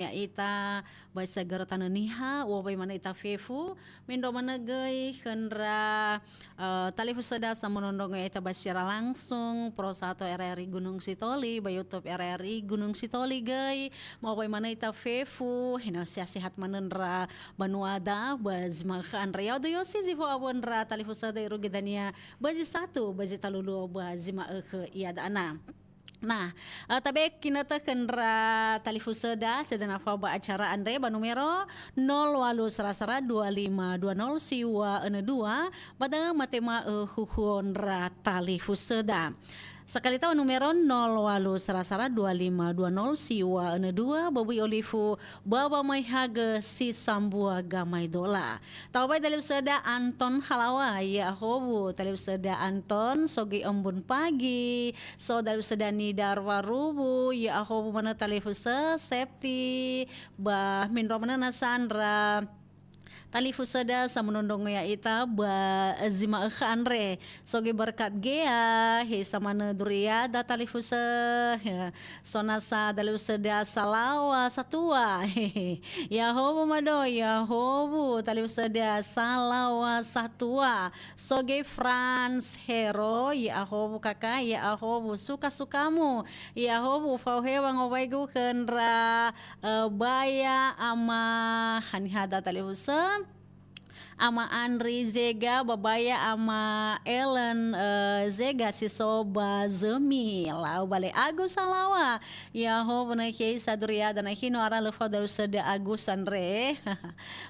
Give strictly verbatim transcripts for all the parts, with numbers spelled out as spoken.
ya'ita ba sagara Tanö Niha, u'owai manö ita fefu, mendrua manö göi khö ndra, eh, talifusöda samondrondrongo ya'ita ba siara langsung, Pro Satu R R I Gunung Sitoli, ba YouTube R R I Gunung Sitoli göi, ma'owai manö ita fefu, he na sehat-sehat manö ndra banuada, ba zi ma'ökhö andre. Ya'odo yosi zi fo awö ndra talifusöda irugi dania, ba zi satu, ba zi talu luo, ba zi ma'ökhö iada'a na. Nah, eh, tabe kinötö khö ndra talifusöda sedana fao ba acara andre ba numero nol walu sara sara dua lima dua nol siwa önö dua, ba da'ö matema'ö huhuo ndra talifusöda. Sakali tao numero nol walu sara sara dua lima dua nol siwa önö dua, ba bui olifu ba wamaehagö si sambua gamaedola. Tawabai talifusöda Anton Halawa, ya'ahowu talifusöda Anton, sogi embun pagi, so talifusöda Nida Rwaruwu, ya'ahowu manö talifusö Septi, ba mendrua manö na sandra talifusöda samondrondrongo ya'ita ba zi ma'ökhö andre. Sogi Berkat Gea, he samanö duriada talifusö, ya, sonasa talifusöda Salawa Satua. Ya'ahowu mado, ya'ahowu talifusöda Salawa Satua. Sogi Franz Hero, ya'ahowu kaka, ya'ahowu suka-sukamu. Ya'ahowu fao hewa ngowaigu khö ndra, eh, baya ama haniha da talifusö. Ama Andri Zega, babaya Ama Ellen, eh, Zega si so ba Zömi, lau bale Agus Salawa. Ya'ahowu na khei saduriada na hino ara lö fao talifusöda Agus andre.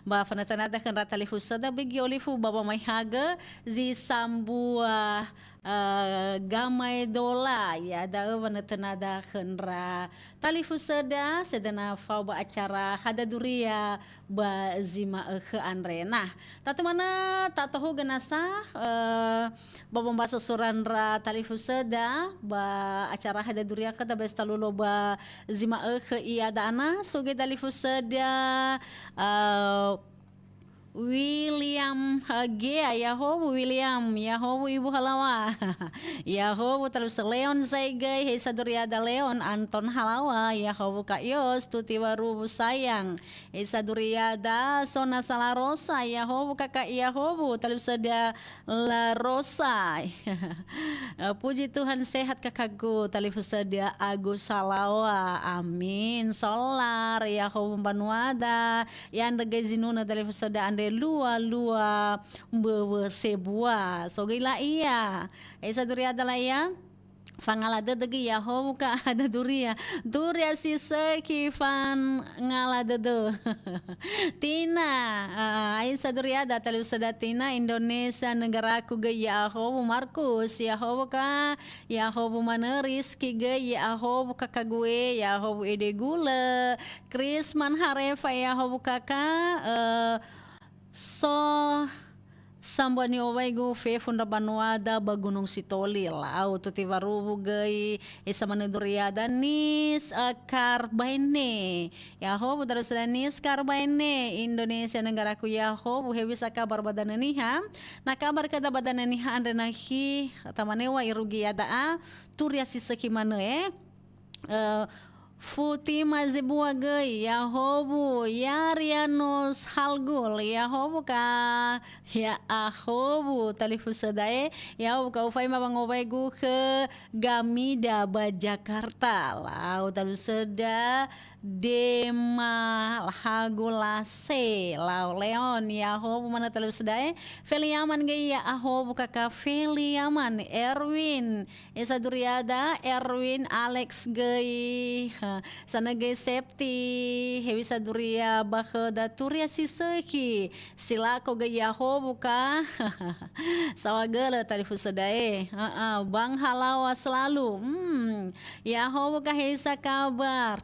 Ba fanötönada khö ndra talifusöda begi olifu ba wamaehagö zi sambua, eh, gamaedola, ya, da'ö wanötönada khö ndra talifusöda sedana fao ba acara Hada Duria ba zi ma'ökhö andre. Nah, tatu manö tatohugö nasa, eh, ba bombasa sura ndra talifusöda ba acara Hada Duria khö tabes talulo ba zi ma'ökhö iada'a na, sogi talifusöda, eh, William, eh, Gea, ya'ahowu William, ya'ahowu Ibu Halawa. Ya'ahowu talifusö Leon Zaigöi, he saduriada Leon Anton Halawa, ya'ahowu Kak Yos, Tuti Waruwu sayang. He saduriada Sona Salarosa, ya'ahowu kaka, ya'ahowu talifusöda Larosa. Eh, puji Tuhan sehat kakagu talifusöda Agus Salawa. Amin. Solar, ya'ahowu mbanuada. Ya'andrö göi zinunö talifusöda andre lua-lua mböwö sebua. Sogi La'ia. He saduriada La'ia. Fangala dödö göi ya'ahowu ka ada duria. Duria si sökhi fangala dödö. Tina, eh, he saduriada talifusöda Tina Indonesia negaraku göi ya'ahowu Markus, ya'ahowu ka, ya'ahowu manö Rizky göi ya'ahowu kakagu e, ya'ahowu Ede Gulö, Krisman Harefa, ya'ahowu kaka, eh, so sambua ni'owaigu fefu ndra banuada ba Gunung Sitoli, lau Tuti Waruwu göi, he samanö duriada Nis, eh, Karbaene. Ya'ahowu talifusöda Nis Karbaene, Indonesia negaraku ya'ahowu, hewisa kabar ba Danö Niha? Na kabar khöda ba Danö Niha andre na khi tamanewa irugi iada'a, turia si sökhi manö, eh. Eh, Futima Zebua göi, ya'ahowu, Yarianus Halgul, ya'ahowu ka, ya'ahowu talifusöda e, ya'ahowu ka ufaima wangowaigu khö Gamida ba Jakarta, lau talifusöda Dema Hagulase, lau Leon, ya'ahowu manö talifusöda e, Feliaman göi, ya'ahowu kaka Feliaman, Erwin, Esa duriada, Erwin, Alex göi, ha, sanagöi Septi, hewisa duria ba khöda turia si sökhi, si lako göi ya'ahowu ka, saohagölö talifusöda e, ha, ha, Bang Halawa selalu, hmm, ya'ahowu ka hewisa kabar.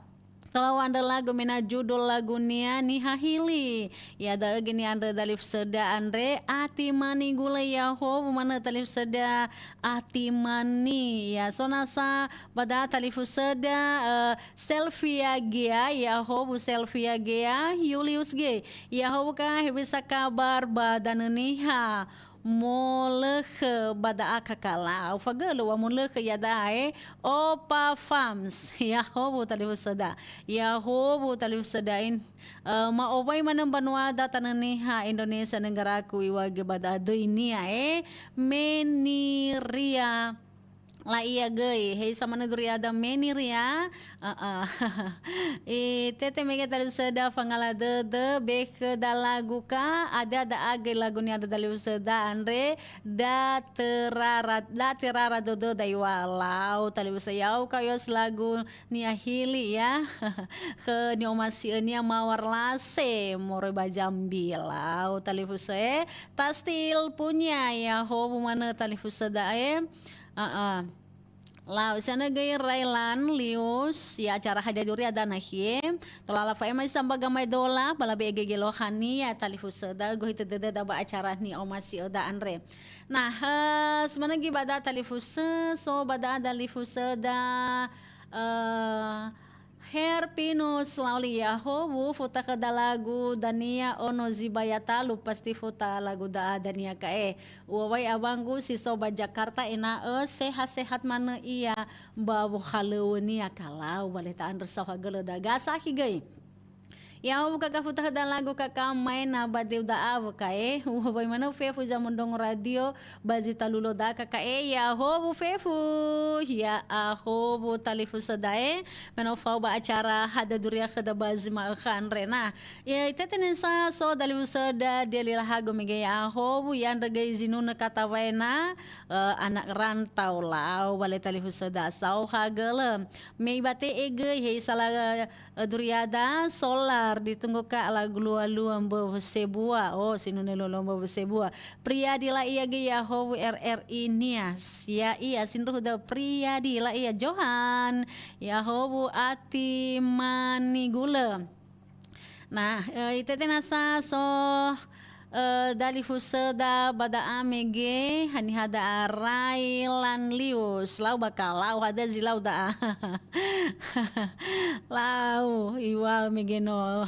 Tola wa'andrö lagu me na judul lagunia Niha Hili. Ya, da'ö göi ni'andrö talifusöda andre, Ati Mani Gulö ya'ahowu manö talifusöda Ati Mani. Ya, so nasa ba da'a talifusöda, eh, Selvia Gea, ya'ahowu Selvia Gea, Julius G. Ya'ahowu ka hewisa kabar ba Danö Niha. Molökhö ba da'a kaka lau. Fagölö wa molökhö ia da'a, eh. Opa Farms. Ya'ahowu talifusöda. Ya'ahowu talifusöda in. Eh, ma'owai manö mbanuada Tanö Niha Indonesia, neggaraku iŵa'ö ba da'a döinia, eh. Meniria. La'ia göi, heisa manö duriada Meniria. A'a. Itete mege talifusöda fangala dödö, bekhö dalagu ka, ada-ada agöi lagunia talifusöda andre, da terara, da terara dödöda iŵa'ö lau talifusö ya'o ka yos lagunia hili ya. Khö ni'omasi'önia mawar lase, moroi ba Jambi lau talifusö, eh. Tastil punya ya'ahowu manö talifusöda, eh. A'a. Lau, sianö göi Railan Lius, ya acara hadia duriada nahie. Tola lafa'ema isa mbaga mai dola, ba labe'e göi gelohania talifusöda, gohitö dödöda ba acara ni'omasi'öda andre. Nah, eh, simanö göi ba da'a talifusö, so ba da'a dalifusöda, eh, Herpinus Lauli ya'ahowu, futa khö dalagu dania ono zi ba ya talu, pasti futa lagu da'a dania ka'e. Uŵa'ö awanggu si so ba Jakarta ena'ö sehat-sehat manö ia ba wohalöŵönia ka lau, ba lö ta'andrö saohagölö da'a, ga sakhi göi. Ya'ahowu kaka futa khö dalagu kaka maena ba deu da'a wö ka'e. Uŵa'ö manö fefu zamondrongo radio ba zi talu lo da'a kaka e. Ya'ahowu fefu. Ya'ahowu talifusöda e. Me no fao ba acara hadia duria khöda ba zi ma'ökhö andre na. Ya, itete nesa so dalifusöda dia lila hago mege ya'ahowu, ya andre göi zinunö kata waena, eh, anak rantau lau ba lö talifusöda saohagölö. Me ibate'e göi, he isala, eh, duriada, solar, ditunggu ka lagu lua-lua mbowo sebua. Oh, sinunö lua-lua mbowo sebua. Priadi la'ia göi ya'ahowu R R I Nias. Ya'ia sindruhu da Priadi la'ia Johan. Ya'ahowu Ati Manigulö. Nah, eh, itete nasa so, eh, dalifusöda ba da'a mege, haniha da'a Railan Lius. Lau ba ka, lau hadia zi lau da'a. Lau, iŵa'ö mege no.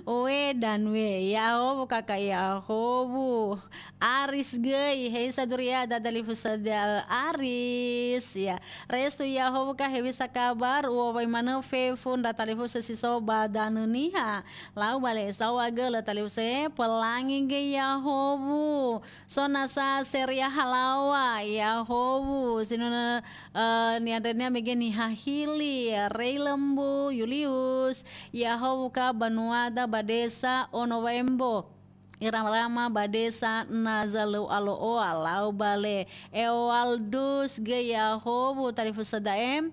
Oe dan we, ya'ahowu kaka ya'ahowu. Aris göi, heisa duriada dalifusöda Aris, ya. Restu ya'ahowu ka hewisa kabar, uŵa'ö manö fefu ndra talifusö si so ba Danö Niha. Lau ba lö saohagölö talifusö, pelangi göi ya'ahowu. So nasa Seria Halawa, ya'ahowu. Sinunö, eh, niandrönia mege niha hili, Rei Lembu, Yulius. Ya'ahowu ka banuada ba desa Ono Waembo. Ira rama ba desa Nazalöu Alo'oa, lau ba lö. Ewaldus göi ya'ahowu talifusöda e.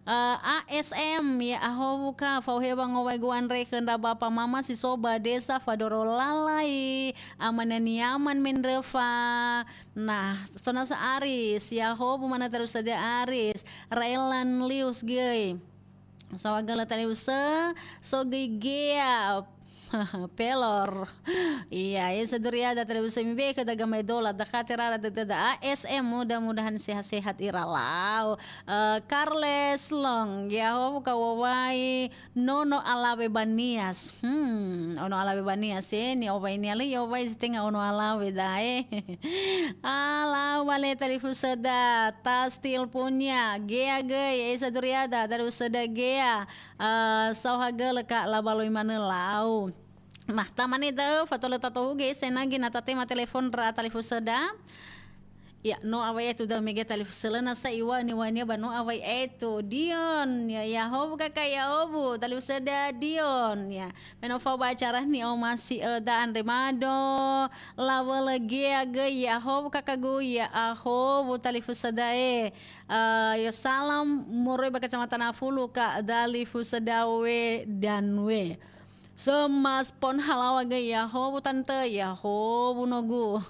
Eh, A S M, ya'ahowu ka, fao hewa ngowaigu andre khö ndra bapa mama si so ba desa Fadoro Lalai, Amania Niaman Mendröfa. Nah, so nasa Aris, ya'ahowu manö talifusöda Aris, Raelan Lius göi. Saohagölö talifusö, so göi Gea, Pelor. Iya, ya, saduriada talifusö mibe'e khö daga mai dola, dakha terara dödöda A S M, mudah-mudahan sehat-sehat ira lau. Eh, Carles Long, ya'ahowu ka uŵa'ö nono alawe ba Nias. Hmm, ono alawe ba Nias, eh, ni'owainia lö i'owai zi tenga ono alawe da'a. Ah, lau ba lö talifusöda, Tastil punya, Gea göi, eh, saduriada, talifusöda Gea. Eh, saohagölö ka labaloi manö lau. Nah, tamane da'ö, fatolö tatohuge, senagi na tatema telefon ndra talifusöda. Ya, no awai etu da mege talifusö lö nasa iŵa'ö niŵa'önia ba no awai etu. Dion, ya, ya'ahowu kaka ya'ahowu, talifusöda Dion, ya. Me no fao ba acara ni'omasi'öda andre mado, lawölö Gea göi ya'ahowu kakagu, ya'ahowu talifusöda e. Eh, ya salam moroi ba Kecamatan Afulu ka dalifusöda we dan we. Semas pon halawa göi ya'ahowu tante, ya'ahowu nogu.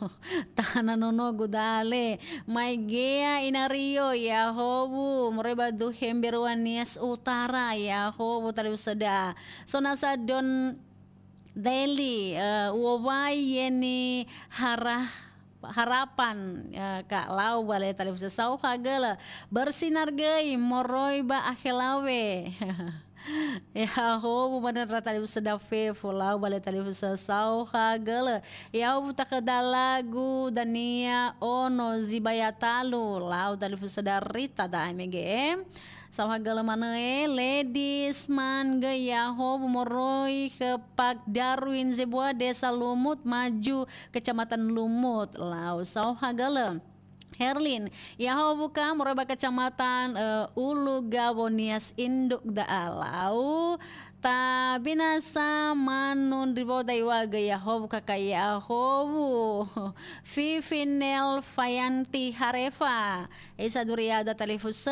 Tanö nonogu dale. Mai Gea Inario, ya'ahowu. Moroi ba Duhembe Rua Nias Utara, ya'ahowu talifusöda. So nasa Don Deli, eh, uŵa'ö Yeni Hara-, Harapan, eh, ka lau ba lö talifusö saohagölö. Bersinar göi moroi ba Akhelawe. Ya'ahowu manö ndra talifusöda fefu, lau ba le talifusö saohagölö. Ya'ahowu takhöda lagu dania ono zi baya talu, lau talifusöda Rita da'a mege. Saohagölö manö e, Ladies Man göi ya'ahowu moroi khö Pak Darwin Zebua Desa Lumut Maju, Kecamatan Lumut, lau saohagölö. Herlin, ya'ahowu ka moroi ba Kecamatan, eh, Ulu Gawo Nias Induk da'a lau. Tabinasa manu ndriwo daiwa göi ya'ahowu kaka ya'ahowu. Fifinel Fayanti Harefa. Esa duriada talifusö,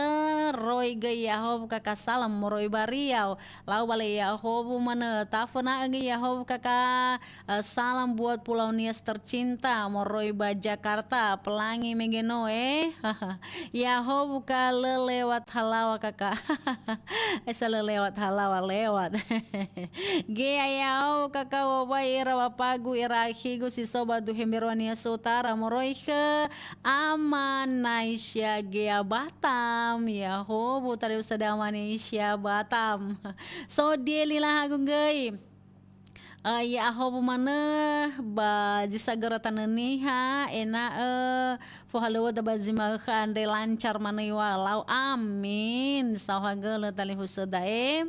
roi göi ya'ahowu kaka salam moroi ba Riau. Lau ba le ya'ahowu manö, taföna'ö göi ya'ahowu kaka, eh, salam buat Pulau Nias tercinta, moroi ba Jakarta, pelangi mege no, eh. Ya'ahowu ka lö lewat halawa kaka. Esa lö lewat halawa, lewat. Gea ya'ahowu kaka wowai ira bapagu, ira akhigu si so ba duhembe Roania Sutara, moroi khö Ama Naisya Gea Batam. Ya'ahowu talifusöda Ama Naisya Batam. So dieli lahagu göi. Eh, ya'ahowu manö ba zi sagöra Tanö Niha, ena'ö fohalöŵöda ba zi ma'ökhö andre lancar manö iŵa'ö lau. Amin. Saohagölö talifusö da'e.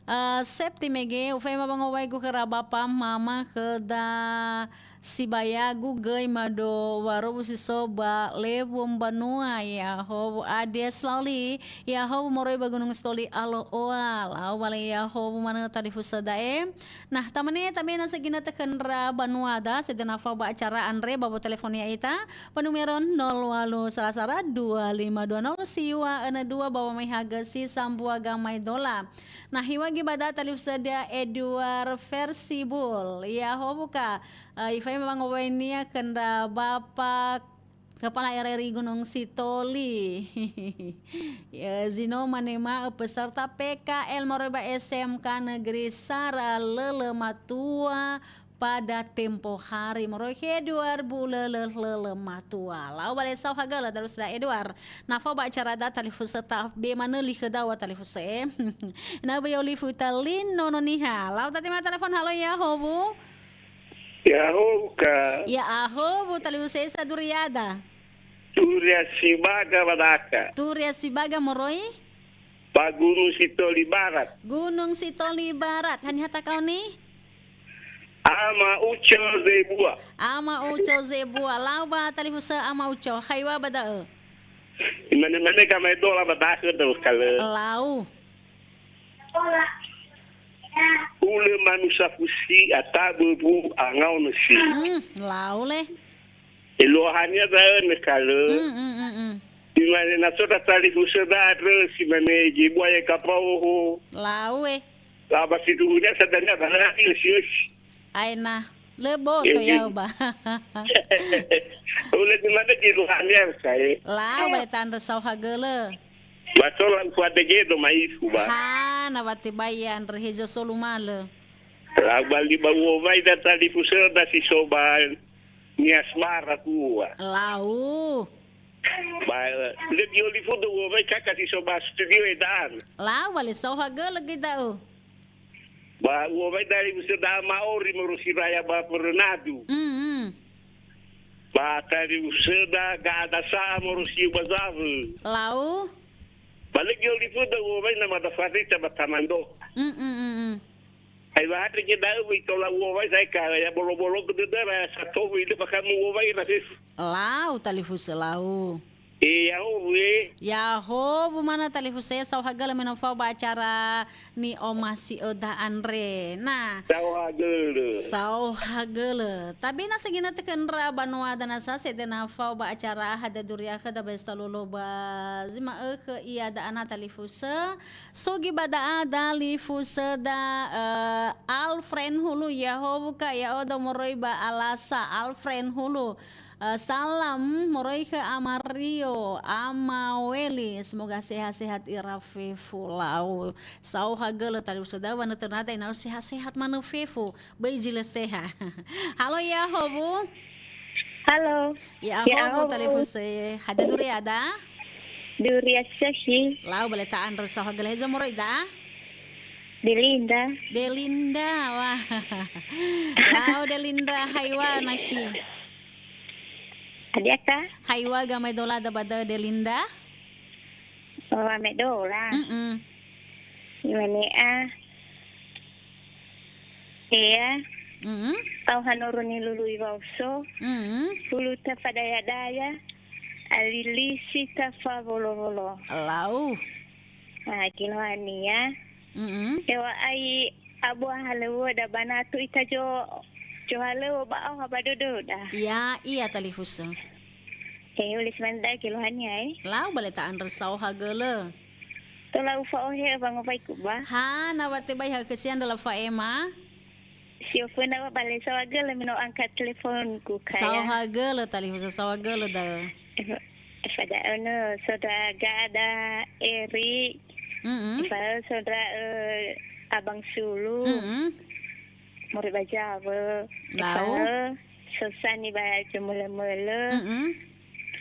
Eh, Septi mege, ufema wangowaigu khöra bapa mama khöda sibayagu göi mado warowu si so ba lewu mbanua, ya'ahowu Ades Laoli, ya'ahowu moroi ba Gunung Sitoli Alo'oa, lau ba le ya'ahowu manö talifusö da'e. Nah, tamane, tamena segina tekhöndra banuada, sedena fao ba acara andre ba wo telefoni ya'ita, ba numero nol walu sala sala dua lima dua nol siwa enö dua ba wamai hagö si sambua gamai dola. Nah, hiwagi ba da talifusöda Edward Versibul. Ya'ahowu ka, eh, ifai mewangowainia khöndra Bapak Kepala R R I Gunung Sitoli. Ya, Zino manema'ö peserta P K L moroi ba S M K Negeri Sara Lele Matua pada tempo hari. Moroi khö Edward Bulele Lele Matua. Lau ba le saohagölö talifusöda Edward. Na fao ba acara da talifusö ta be manö li khöda wa talifusö, eh. Na be olifu ta lin nono niha. Lau tatema telepon, halo ya'ahowu. Ya'ahowu ka. Ya'ahowu talifusö, esa duriada. Turia Sibaga ba da'akha. Turia Sibaga moroi? Ba Gunung Sitoli Barat. Gunung Sitoli Barat. Haniha takaoni? Ama Uco Zebua. Ama Uco Zebua. Lau ba talifusö Ama Uco. Haiwa ba da'ö. Imane-mane gamai dola ba da'ö da'ö kalö. Lau. Ulö manusa fusi atabö bu angaonö si. Hmm, lau le. Eluahania da'ö ne kalö. Hmm, hmm, hmm, hmm. Imane na so da talifusö da andrö si mane gi buaya kapaoho. Lau e. Laba siduhunia sadania ba lagi ösi-ösi. Aina, lö boto. Eh, ya'o ba. Ulö di mana di luhania saya. Lau ba le tandrö saohagölö. Ba so lau fua degedo maifu ba. Ha, na wa tebai andrö hezo solu malö. Lau ba li ba uowai da talifusö da si so ba Nias Barat ua. Lau. Ba, lö di olifu da uowai kaka si so ba studio eda'an. Lau ba le saohagölö göi da'ö. Ba uowai talifusö da Maori morosi raya ba Perenadu. Mm, mm. Ba talifusö da Ga'ada Sa'a morosi ba Zawö. Lau. Ba lö di olifu da uowai na mada Farita ba Tamando. Mm, mm, mm, mm. Ai wa hate ke da'ö wi tola uowai sai ka ya bolo-bolo ke dödöra satowi de baka mu uowai na fefu. Lau talifusö lau. Eh, ya'ahowu, eh. Ya'ahowu manö talifusö, saohagölö me no fao ba acara ni'omasi'ö da andre. Nah. Saohagölö. Saohagölö. Tabe na segina tekhöndra banuada nasa sedena fao ba acara hadia duria khöda besta lolo ba zi ma'ökhö ia da'a na talifusö. So göi ba da'a dalifusöda, eh, Alfred Hulu, ya'ahowu ka, ya'odo moroi ba Alasa, Alfred Hulu. Eh, salam moroi khö Ama Rio, Ama Weli, semoga sehat-sehat ira fefu lau. Saohagölö talifusöda wa nötönada ena'ö sehat-sehat manö fefu, böi zi lö sehat. Halo, ya'ahowu. Halo. Ya'ahowu. Ya'ahowu talifusö, hadia duriada? Duria Sesi. Lau ba le ta'andrö saohagölö, hezo moroi da'a? Delinda. Delinda, wah. Lau Delinda, haiwa nakhi. Adiaka? Haiwa gamaedolada ba da'ö Delinda? Oh, amedola. Mm-mm. Imane a. Ea. Mm-mm. Au hanoro nilului waoso. Mm-mm. Hulu tafadaya-daya. Alilisi tafawolo-wolo. Lau. Ah, Kiloania. Mm-mm. Ewa ai abua halöwöda ba natu ita jo, jo halöwö ba aoha ba dödöda. Ya, iya talifusö. Eh, ulis manda Kiloania, eh. Lau bale ta'andrö saohagölö. Tola ufa'ohe wangowaiku ba. Ha, na watebai hakö siandra la fa'ema. Sioföna wa bale saohagölö mino angkat teleponku kaya. Saohagölö talifusö saohagölö da'ö. Fada ono sodra Gada Eri. Mm-mm. Fa sodra, eh, Abang Sulu. Mm-mm. Moroi ba Jawa. Lau. Fa sosani ba Jumölö-mölö. Mm-mm.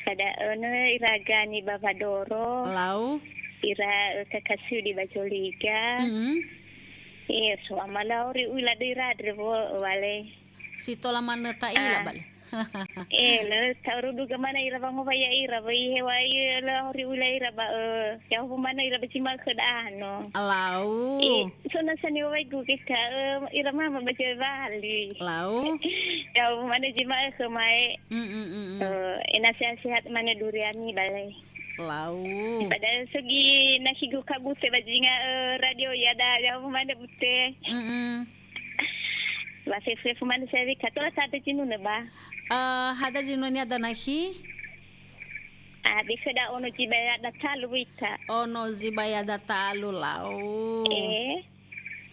Fada ono ira Gani ba Vadoro. Lau. Ira, eh, Kakasudi ba Joliga. Mm-mm. Iya, suama lau ri uila dira dre wo wale. Si tola manö ta'ila bale. Eh, lö ta'urudu ga mana ira wangowa ya'ira, wa ihe wa i lö ahori ula ira ba, eh, yahubu mana ira ba zi ma'ökhö da'ano. Alau. Eh, so na sani wawai guge ka, eh, ira mama ba zi wali. Lau. Yahubu mana zi ma'ökhö mae. Mm, mm, mm, mm. Eh, ena sehat-sehat mana duriani bale. Lau. Padahal sugi na higu kabute ba zinga, eh, radio ya da, yahubu mana bute. Mm, mm. Wa fefu-fefu manö sewi ka tola sada zinunö ba. Eh, hada zinunö niha danahi? Ah, biasa da ono zibaya da talu wita. Ono zibaya da talu lau. Eh.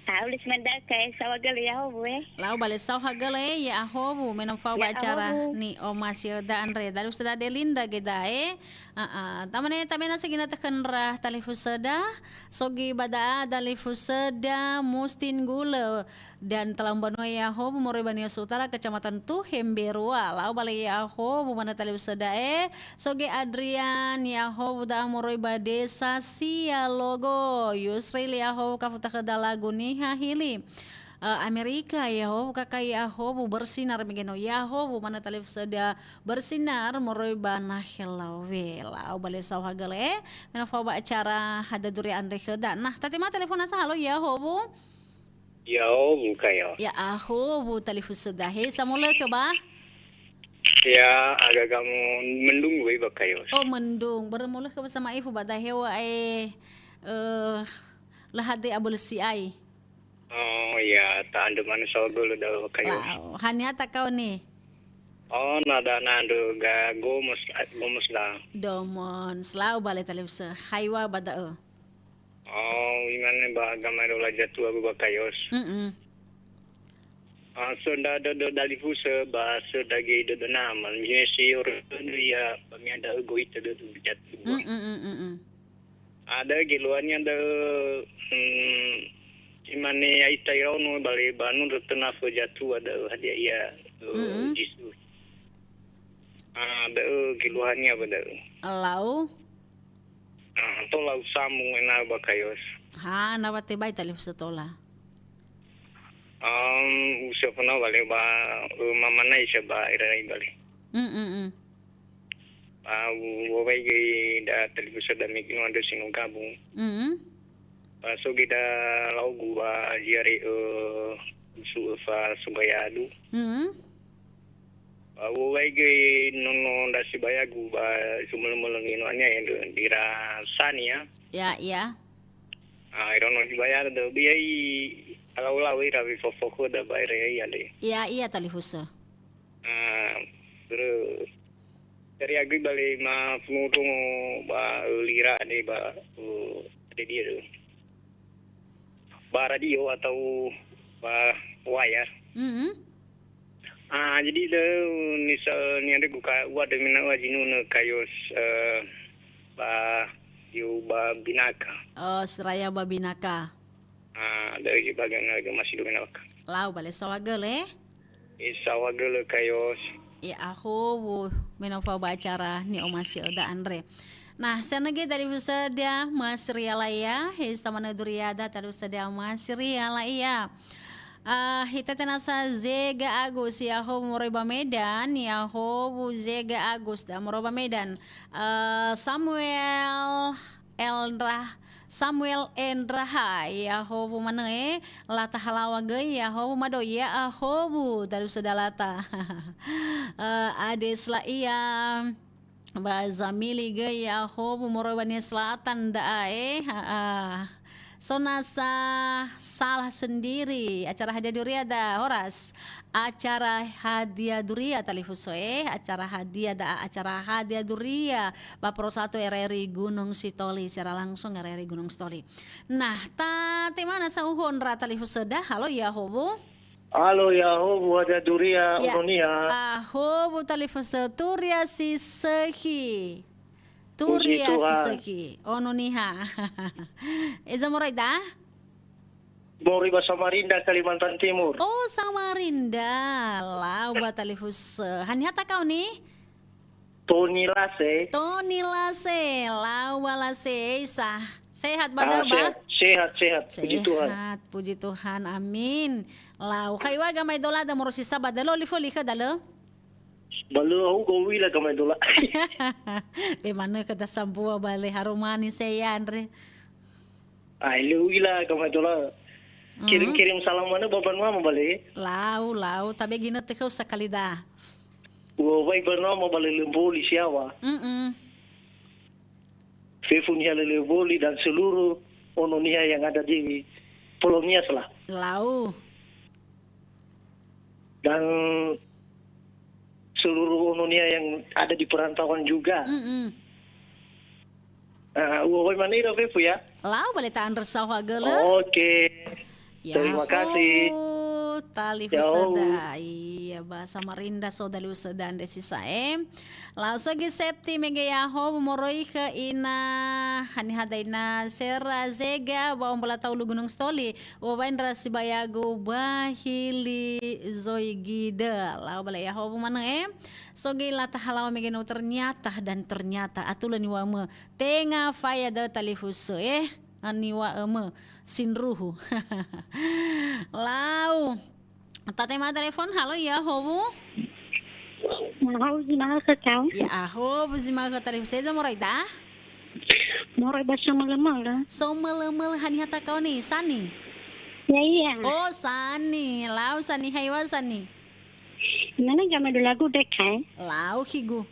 Ah, ulis manda ka, eh, saohagölö yahowu, eh. Lau bale saohagölö, eh, yahowu, me no fao ba acara ni Oma Silda andre. Dalu sada Delinda ge da, eh. Ah, ah. Tamane, tamena segina tekendra talifusöda. Sogi ba da'a dalifusöda Mustin Gulö. Dan talau mbanua yahowu moroi ba Nias Utara, Kecamatan Tuhe Mberua. Lau bale yahowu manö talifusöda e. Soge Adrian yahowu da'a moroi ba Desa Sialogo. Yusril yahowu kafutakhö dalagu niha hili. Eh, Amerika yahowu kakai yahowu bersinar megeno yahowu manö talifusöda bersinar moroi ba Nahelawe. Lau bale saohagölö e. Me no fao ba acara hada duri andre khöda. Nah, tatema telefona sa halo yahowu. Yahowu kayo. Yahowu talifusöda. He, samolökhö ba? Ya, aga kamu mendung wei ba kayo. Oh, mendung. Börö molökhö ba sama ifu ba dahewa e, eh, lahade aböl si'ai. Oh, ya, ta'andrö manö saohagölö da ba kayo. Wow, haniha takao ni? Oh, na da nandrö ga gomos, gomos da. Domon, selau bale talifusö. Haiwa ba da'ö. Oh, imane ba agama rola jatua ba kayos. Mm-mm. Ah, so nda dödö dalifusö ba so dage dödö nama. Misalnya si orang dödö ya, ba mianda ego ita dödö jatua. Mm-mm, mm-mm. Ada geluannya ada, hmm, imane aita iraono bale ba nundrö töna fö jatua ada hadia ia, eh, Mm-mm. Jisu. Ah, ada geluannya ba ada. Lau? Ah, tola usambung ena'ö ba kayos. Ha, na wa tebai talifusö tola. Um, usia fana wale ba, eh, mamana isa ba ira bale. Mm, mm, mm. Ba, u-, wawai göi da talifusö da mekinu andrö si no gabung. Mm, mm. Ba, so göi da laogu ba ziare, eh, usu fa sugayadu. Mm, mm. Ba, uwai göi nono ndra sibayagu ba sumölö-mölö ngeno ania endo ndra sania. Ya, ya. Ah, iro no sibayada do biai alau-lau ira wi fofo khöda ba ere ia le. Ya, iya talifusö. Ah, terus dari agri bale ma funudung ba, eh, lira ade ba, eh, ade dia tu. Ba radio atau ba wayar. Mm-mm. Ah, jadi da, misal ni ada buka, wa da mina wa jinu na kayos, eh, ba, yu ba binaka. Oh, seraya ba binaka. Ah, da yu ba gana masih dua binaka. Lau bale saohagölö e? Eh, saohagölö kayos. Yahowu, me no fao ba acara ni'omasi'ö da andre. Nah, sanege talifusöda Masri Alaiya, he samanö duriada talifusöda Masri Alaiya. Ah, hita tenasa Zega Agus, ya'ahowu moroi ba Medan, ya'ahowu Zega Agus, da moroi ba Medan. Eh, Samuel Eldra, Samuel Endraha, ya'ahowu manö, eh, Lata Halawa göi, ya'ahowu Mado, ya'ahowu, talifusöda Lata. Eh, Ade Slaia, Ba Zamili göi ya'ahowu moroi ba Nia Selatan da'a, eh, ha, ah. So nasa salah sendiri. Acara hadia duria da, Horas. Acara hadia duria talifusö, eh. Acara hadia da'a, acara hadia duria. Ba Pro Satu R R I Gunung Sitoli, secara langsung R R I Gunung Sitoli. Nah, ta temana sa uhondra talifusöda. Halo, ya'ahowu. Halo, ya'ahowu hadia duria, Ya. Ono Niha. Ahowu talifusö, turia si sökhi. Turia si Tuhan. Sökhi. Ono Niha. Eza moroi da? Moroi ba Samarinda, Kalimantan Timur. Oh, Samarinda. Lau ba talifusö. Haniha takau ni? Toni Lase. Toni Lase, lau ba Lase, Isa. Sehat ba Ah, da'ö ba? Sehat, sehat, sehat. Puji Tuhan. Sehat, puji Tuhan. Amin. Lau, khaiwa gamaedola da morosi saba da lo lifo likha da lö? Ba lö au gau wila gamaedola. Be manö kada sambua bale harumani se yandre. Ai, lö u'ila gamaedola. Mhm. Kirim-kirim salam manö ba banua ma bale. Lau, lau, tabe ginötö khöu sakali da. U'owai banua ma bale lö mboli siawa. Mm-mm. Fefu niha lö lö mboli dan seluruh Ono Niha yang ada di Pulau Nias lah. Lau. Dan seluruh Ono Niha yang ada di perantauan juga. Mm-mm. Ah, u'owai manö ira fefu ya. Lau bale ta'andrö saohagölö. Oke. Terima kasih. Ya'ahowu, talifusöda. Ya'ahowu. Iya, ba Samarinda so talifusöda andre si sa'ae. Lau sökhi Septi mege ya'ahowu moroi khö ina, haniha da ina Sera Zega, ba Ombola Taulu Gunung Sitoli. U'owai ndra sibayagu ba hili zöi gidö. Lau bale ya'ahowu manö, eh. So göi Lata Halawa mege no ternyata dan ternyata atulö niŵa'ömö tenga faya da'ö talifusö, eh. Niŵa'ömö sindruhu. Lau. Tatema telefon, halo, ya'ahowu. Ya'ahowu zi ma'ökhö kau. Ya'ahowu zi ma'ökhö talifusö, eza moroi da? Moroi ba Somölö-mölö. Somölö-mölö, haniha takau ni, Sani? Ya, iya. Oh, Sani. Lau Sani, haiwa Sani. Mana gamaedola gu deka, eh? Lau khigu.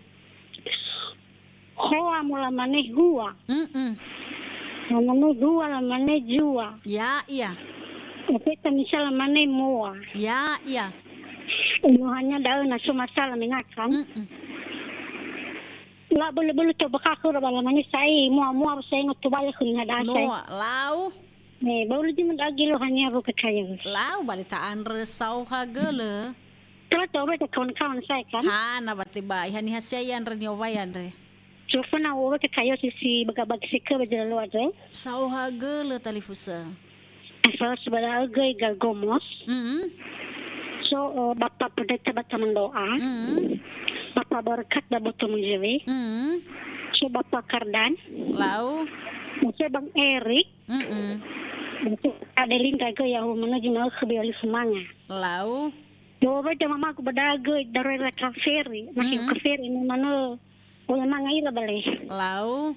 Hoa mo lamane hua. Mm-mm. Lamane hua, lamane zua. Ya, iya. Efeta misa lamane moa. Ya, iya. Enohanya da'ö na so masala mengakan. Mm-mm. La bölö-bölö to bakha khöra ba lamane sa'ae, moa-moa sa'ae ngo tobali khöniha da'ö sa'ae. Noa, lau. Eh, bau lö zi mendagi lo hanya ro ke kayo. Lau bale ta'andrö saohagölö. Tola to be ke kawan-kawan sa'ae kan? Hana ba tebai, haniha sia ya'andrö ni'owai andre. Coba na wo ke kayo sisi baga-baga seke ba jela lo andre. Saohagölö talifusö. Asal sebenarnya göi Galgomos. Mm-mm. So, eh, Bapak Pendeta Bataman Doa. Mm-mm. Bapak Berkat Daboto Menjewe. Mm-mm. So, Bapak Kardan. Lau. So, Bang Erik. Mm-mm. Adelinda göi ya'ahowu manö zi ma'ökhö be oli fumanga. Lau. Yo, ba jama magu ba da'ö göi daröi ra kaferi. Masih Mm-mm. Kaferi ni manö. Oli manga ira bale. Lau.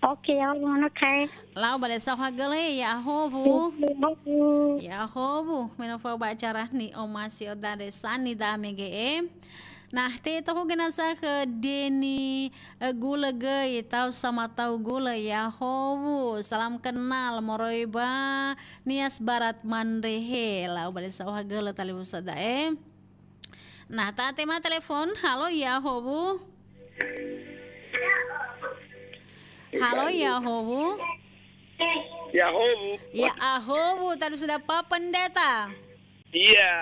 Oke, ya'ahowu manö kae. Lau bale saohagölö, ya'ahowu. Ya'ahowu. Ya'ahowu. Me no fao ba acara ni'omasi odare Sani da mege, eh. Nah, te tohuge nasa khö Deni, eh, Gulö göi, tau sama tau gulö, ya'ahowu, salam kenal, moroi ba Nias Barat Mandrehe, lau bale saohagölö talifusöda, eh. Nah, tatema telefon, halo, ya'ahowu. Halo, ya'ahowu. Ya'ahowu. Ya'ahowu, talifusöda Pak Pendeta. Iya,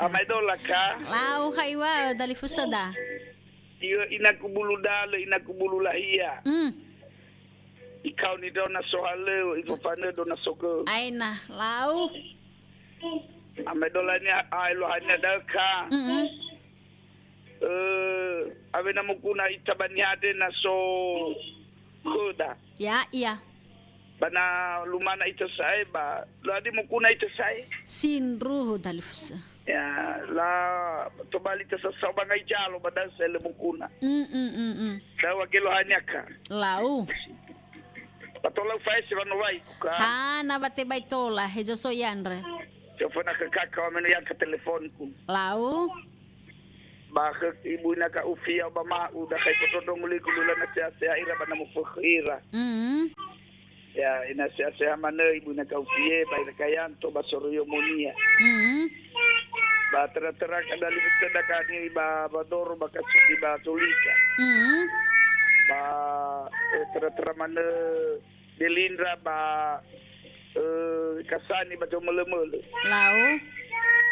amaedola ka. Lau haiwa, talifusöda. Iya, inaku bulu dalö, inaku bulu lahia. Hmm. Ikau ni dona sohalö, ifafanö dona sogö. Aina, lau. Amaedola ni a-, aelohania da'ö ka. Mm-mm. Eh, Awena moguna ita ba niha andre na so khöda. Ya, iya. Ba na lumana ita sa'ae ba, lo ade moguna ita sa'ae. Sindruhu talifusö. Ya, la tobali ita sasao ba ngai jalo ba da'ö sa'ae lö moguna. Mm, mm, mm, mm. Da'ö wa gelo haniaka. Lau. Ba tola ufaese wa no wai kuka. Ha, na ba tebai tola, hezo so iandrö. Coba na ke kaka wa meno yang ke teleponku. Lau. Ba khö ibu ina ka ufia ba ma'u, da kai potondrongo ligu lula na seha-seha ira ba na mufökhö ira. Mm. Ya, ina seha-seha manö ibu ina ka ufie, ba ira ka yanto ba soroyo monia. Mm. Ba tera-tera ka dali betul da ka ni ba, ba doro ba ka siki ba tulika. Mm. Ba, eh, tera-tera manö Delindra ba, eh, Kasani ba Jomölö-mölö. Lau.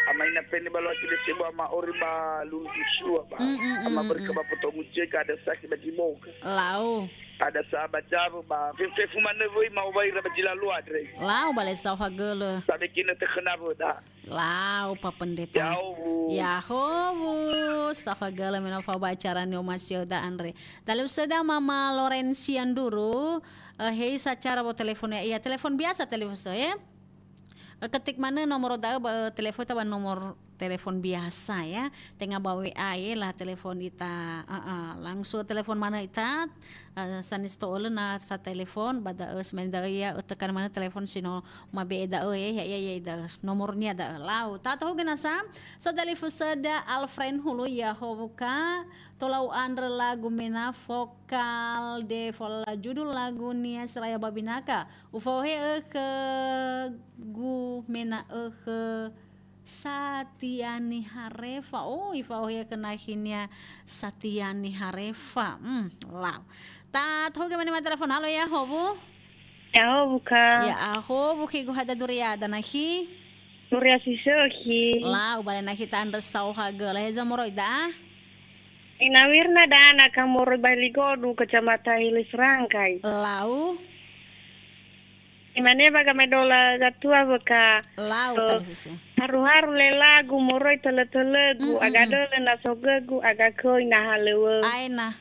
Ama ina peni ba Loaki de Sebo ama ori ba Lulu Kusua ba. Mm, mm, mm, Ama mm, berke mm. Ba Potongu Ceka ada saki ba Jiboga. Lau. Ada sa ba Jabu ba. Fe-, fefu manö wöi ma owaira ba Jilalu andre. Lau, bale sauha gölö. Sabe kina tekhena wöda. Lau, Pa Pendeta. Yahowu. Yahowu. Sauha gölö mena fao ba acara Neo Masioda andre. Talifusöda Mama Lorencia Nduru, eh, hei sa cara bo telefon ya. Iya, telefon biasa telifusö, ya. Eh, ketik manö nomor da'ö ba, eh, telefon ita ba nomor telefon biasa, ya. Tenga ba W A, ya, lah telefon ita. Eh, eh, langsung telefon manö ita. Eh, sanis to'ölö na fa telefon, ba da'ö, semeni da'ö, ya, eh, tekan manö telefon si no mabe'e da'ö, ya, ya, ya, ya, da'ö. Nomornia da'ö. Lau, tatohu genasa, so talifusöda Alfred Hulu, Yahowu ka, tola u'andrö lagu mena vokal de fola judul lagunia Seraya Babinaka. Ufaohe'ö khögu mena'ö khö Satiani Harefa. Oh, ifaohe'ö khö nahinia Satiani Harefa. Hmm, lau. Tatohu gemane ma telefon. Halo, Yahowu. Yahowu ka. Ya'ahowu, khigu hada duriada nahi. Duria si sökhi. Lau, bale nahi ta'andrö sauha gölö. Hezo moroi da? Ina Wirna da ana ka moroi ba Heligodu, Kecamatan Hili Serangkai. Lau. Imane ba gamaedola gatua wöka. Lau, eh, talifusö. Haru-haru le lagu moroi tölö-tölögu, mm, mm, aga mm. Dölö na sogögu, aga köi na halöwö. Aina.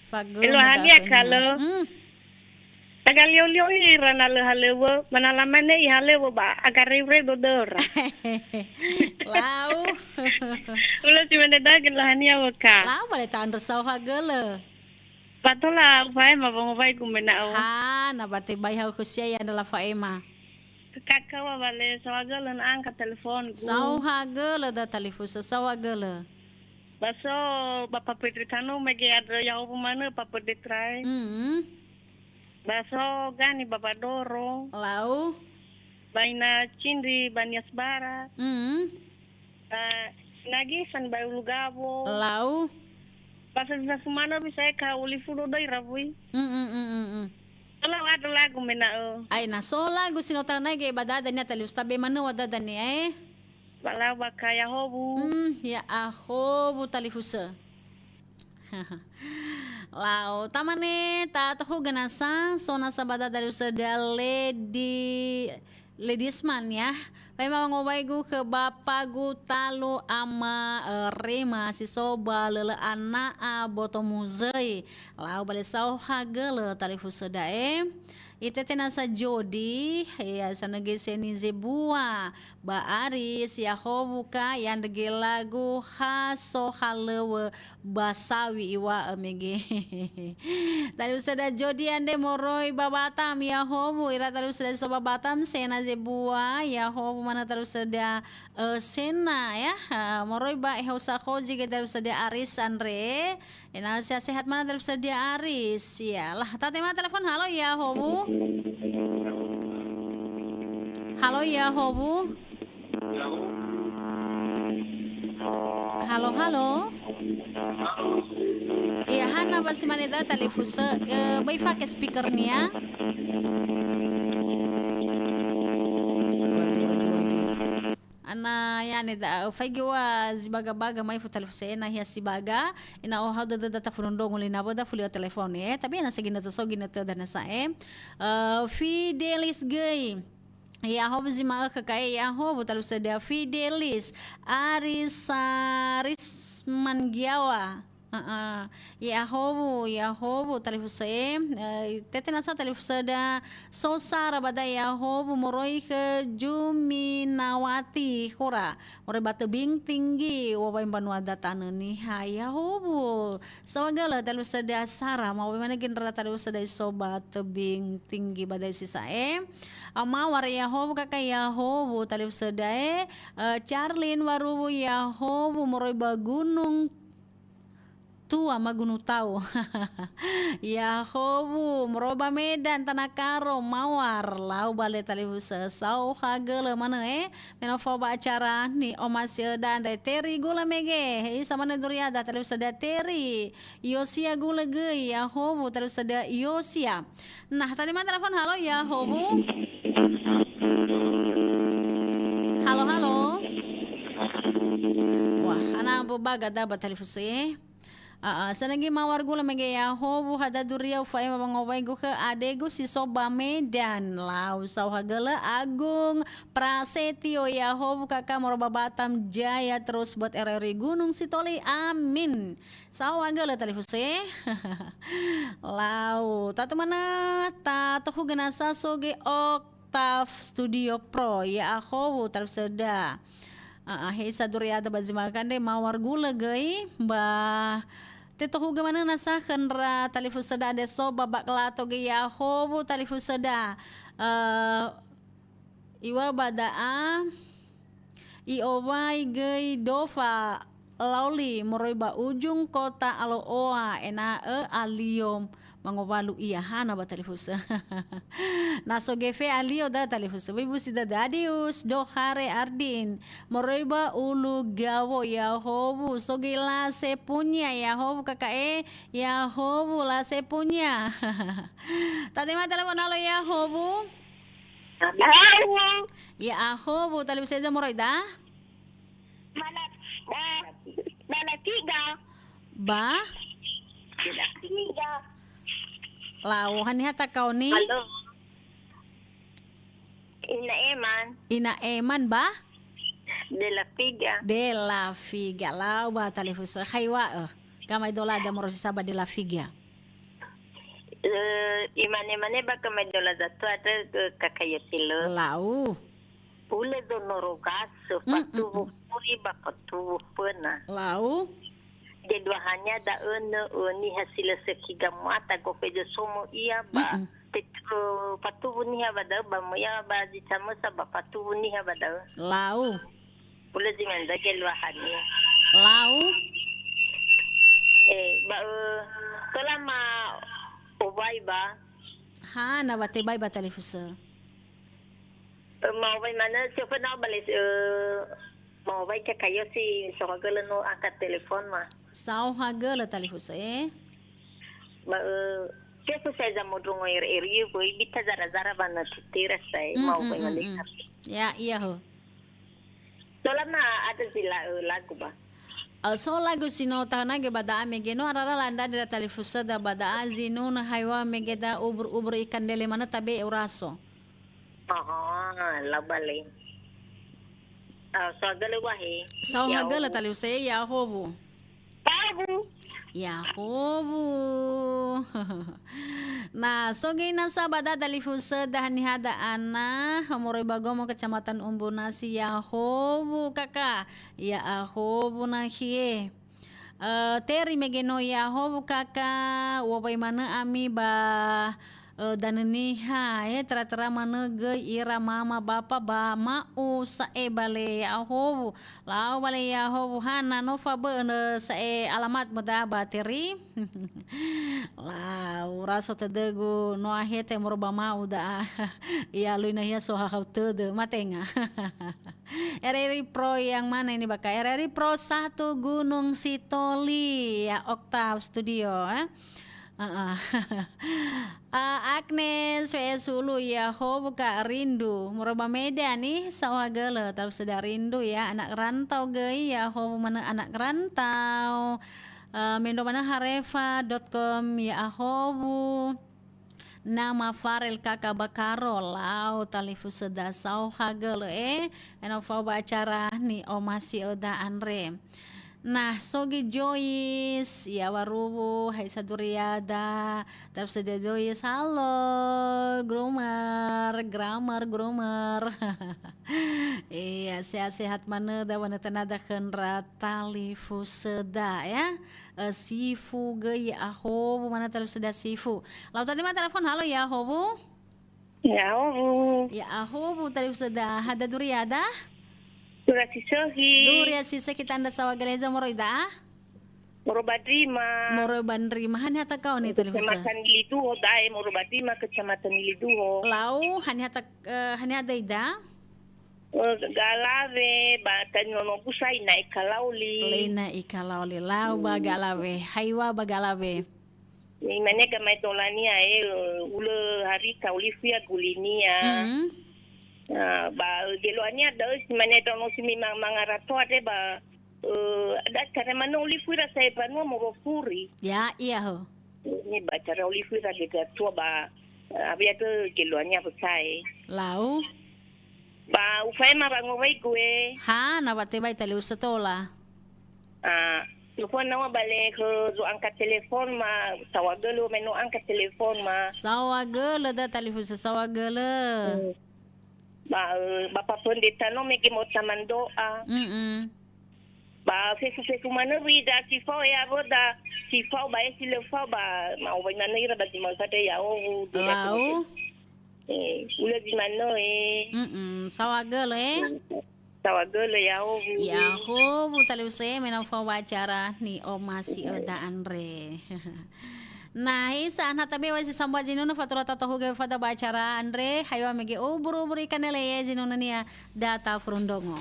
Fagömö. Elo hania da'ö kalö. Hmm. Aga lio-lio ira na lö halöwö, mana lamane ihalöwö ba aga reu-reu dödöra. Lau. Ulo si mane dagö lohania wöka. Lau bale ta'andrö sauha gölö. Ba tola ufaema wangowaigu mena'ö. Ha, na ba tebai hau khusia ya na la fa'ema. Kakawa bale sauha gölö na angkat teleponku. Sauha gölö da talifusö, sauha gölö. Ba so ba papedre tanu mege andrö Yahowu manö papedre trae. Hmm. Ba so gani ba badoro. Lau. Ba ina Cindri ba Nias Barat. Hmm. Ba ina Gisan ba Ulu Gawo. Lau. Ba sa sa sumana bisa ka ulifu do doi rawui. Hmm, hmm, hmm, hmm, hmm. Kalau ada lagu mena'ö. Ai, na so lagu si no tanai ge ba dada nia talifusö tabe manö wa dada nia, eh. Ba lau ba ka Yahowu. Hmm, Ya'ahowu talifusö. Lau, tamane, tatohu genasa, so nasa ba dada talifusöda Lady, Lady Isman, ya. Fa'ema wangowaigu khö bapagu talu ama, eh, Rema si so ba lölö ana'a boto muzöi. Lau bale sauha gölö talifusöda, eh. Itete nasa Jodi, ya, sanege seni zebua, ba Aris, Yahowu ka, ya'andrö ge lagu ha so halöwö ba sawi iŵa'ö mege. Talifusöda Jodi andre moroi ba Batam, Yahowu, ira talifusöda so ba Batam, sena zebua, Yahowu manö talifusöda, eh, sena, ya, eh, moroi ba Ehosa Khoji ge talifusöda Aris andre. Ena'ö sehat-sehat manö talifusöda Aris. Ya, lah, tatema telepon. Halo, Yahowu. Halo, Yahowu. Halo, halo. Iya, hana ba si mane da talifusö, eh, böi fake speakernia. Waduh, waduh, waduh. Ana yane da, faigi wa zibaga-baga mai fu talifusö ena hia sibaga, ina o hau dada data funondrongo lina boda fulio telefone, eh. Tapi ena segina teso gina te dana sa, eh. Eh, Fidelis göi. Yahowu zi ma'ökhö ka, eh, Yahowu talifusöda Fidelis. Arisa Risman Giawa. Heeh. Ya'ahowu, ya'ahowu, talifusö e. Eh, tete nasa talifusöda so sara ba da'e ya'ahowu moroi khö Juminawati khöra. Moroi ba Tebing Tinggi, wawai mbanua da Tanö Niha, ya'ahowu. Saohagölö talifusöda sara, ma wawai manö gendra talifusöda iso ba Tebing Tinggi ba da'e si sa'ae. Ama wara ya'ahowu kaka ya'ahowu talifusöda e. Eh, Charlin Waruwu ya'ahowu moroi ba Gunung Tua ma Gunung Tau. Ya'ahowu, moroba Medan, Tanah Karo, Mawar, lau bale talifusö, saohagölö manö, eh. Menofo ba acara ni'omasi'öda andre Teri Gula Mege. He isa manö duriada talifusöda Teri. Yosia Gula göi, ya'ahowu talifusöda Yosia. Nah, tadi ma telepon, halo, ya'ahowu. Halo, halo. Wah, ana bu baga da ba talifusö, eh. Aa, sanagi Mawar Gula Mege ya'ahowu, hada duria ufa'ema wangowaigu khö adegu si so ba Medan. Lau saohagölö Agung Prasetyo ya'ahowu kaka moroba Batam Jaya terus buat R R I Gunung Sitoli. Amin. Saohagölö talifusö e. Lau. Tatu manö tatohu genasa soge Oktav Studio Pro. Ya'ahowu talifusöda. Aa, he isa duriada ba zi ma'ökhö andre Mawar Gula göi ba tetohugö manö nasa khö ndra talifusöda andre so ba Baklato göi ya'ahowu talifusöda. Eh, iŵa'ö ba da'a, i'owai göi Dofa Laoli moroi ba ujung kota Alo'oa ena'ö alio mangowalu ia hana ba talifusö. Na so gefe alio da talifusö. Bui busi da Dadius, Dohare Ardin, moroi ba Ulu Gawo ya'ahowu, soge La Sepunya ya'ahowu kaka e, ya'ahowu La Sepunya. Tatema telepon, halo ya'ahowu. Halo. Ya'ahowu, talifusö eza moroi da? Mana, eh, mana tiga. Ba? Tiga. Lau, haniha takaoni? Halo. Ina Eman. Ina Eman ba? Della Figa. Della Figa. Lau ba talifusö. Haiŵa'ö. Gamaedola da morosi saba Della Figa. Eh, imane-mane ba gamaedola datua te, eh, kaka Yosilo. Lau. Ule donoro gaso, mm, mm, fatuwu, mm, puri ba fatuwu föna. Lau. Geluahania da'ö nö'ö niha si lö sökhi gamuata gofe dösomo ia ba, mm, mm, te-, eh, fatuwu niha ba da'ö ba möi ia ba zi samösa ba fatuwu niha ba da'ö. Lau. Ule zi menda geluahania. Lau. Eh, ba, eh, tola ma owai ba. Ha, na wa tebai ba talifusö. Eh, ma owai manö, si ofö na bale, eh, ma owai kaka Yosi saohagölö no angkat telepon ma. Saohagölö talifusö, eh. Ba, eh, ke susah za modrongo R R I, böi bita zara-zara ba na tutira sai, mm, ma owai, mm, manö. Mm. Ya, iya ho. Tola ma ada zi la-, eh, lagu ba. Eh, so lagu si no tahönagö ba da'a mege no arara landa dera talifusöda ba da'a zinunö haiŵa'ö mege da ubur-ubur ikan lele manö tabe'e uraso. Aha, labale. Ah, saohagölö wahe. Saohagölö talifusö e, ya'ahowu. Tabu. Ya'ahowu. Na, so göi nasa ba da talifusöda haniha da'a na, moroi ba Gomo Kecamatan Umbunasi, ya'ahowu kaka. Ya'ahowu nahie. Eh, Teri mege no ya'ahowu kaka, uŵa'ö manö ami ba, eh, Danö Niha, eh, tera-tera manö göi ira mama bapa ba ma'u sa'e bale ya'ahowu. Lau bale ya'ahowu, hana no fabö'ö sa'e alamat möda ba Teri. Lau, raso tödögu, no ahete moro ba ma'u da'a. Ia lui nahia so hahau tödö, matenga. R R I Pro yang mana ini, Baka? R R I Pro satu Gunung Sitoli, ya, Oktav Studio, eh. Heeh. Eh, Agnes W S Hulu, ya'ahowu kaka rindu. Moro ba Medan nih, saohagölö, talifusöda rindu ya, anak rantau göi, ya'ahowu manö anak rantau. Eh, mendrua manö hareva dot com, ya'ahowu. Nama Farel kaka ba Karo, lau talifusöda saohagölö, eh, ena'ö fao ba acara ni'omasi'öda andre. Nah, Sogi Joyce, ya Waruwu, hai Saduriada, terus ada Joyce, halo, Groomer, Grammar, Groomer. Iya, sehat-sehat manö da wanötönada khö ndra talifusöda, ya. Eh, Sifu göi, ya, ahowu manö talifusöda Sifu. Lau tadi ma telepon, halo, ya, ahowu. Ya, ahowu. Ya, ahowu talifusöda. Hadia duriada? Duriada si sökhi. Duriada si sökhi, tandra saohagölö, heza moroi da'a? Moroi ba Ndrima. Moroi ba Ndrima. Haniha takao ni talifusö? Kecamatan Niliduho da'a, moroi ba Ndrima, Kecamatan Niliduho. Lau, haniha tak-, eh, haniha daida? Eh, Ga'alawe, ba Tani Nono Busa, Ina Eka Laoli. Ina Eka Laoli. Lau ba Ga'alawe. Haiwa ba Ga'alawe. Imane gamaedolania, e, ulö harita olifu ia gulinia. Mhm. Ah, ba, e, geluania da'ö si mane da'ö no si mi ma-, mangaratoa de ba, e, da cara manö olifu ira sa'e banua moroi furi. Ya, iya ho. Ni ba cara olifu ira gegatua ba, e, awea da'ö geluania besae. Lau? Ba ufaema wangowaigu e. Ha, na watebai talifusö tola. Ah, lufua nawa bale khö zo angkat telepon ma, saohagölö me no angkat telepon ma. Saohagölö da talifusö, saohagölö. Hmm. Ba, eh, ba papendeta no mege mo tamando'a. Mm-mm. Ba fefu-fefu manö wi da si fao ya wo da si fao ba e si lö fao ba ma owai manö ira ba zi mau sade ya ohu. Lau. Eh, ulö zi manö, eh. Mm-mm, saohagölö, eh? Saohagölö, ya, ohu. Ya, ohu, talifusö, me no fao ba acara ni'omasi'ö da andre. Na, hisa, na tabe wa si sambua zinunö fatura tatohuge fada ba acara andre, haiwa mege ubur-ubur ikanele ye zinunö nia da tafurundrongo.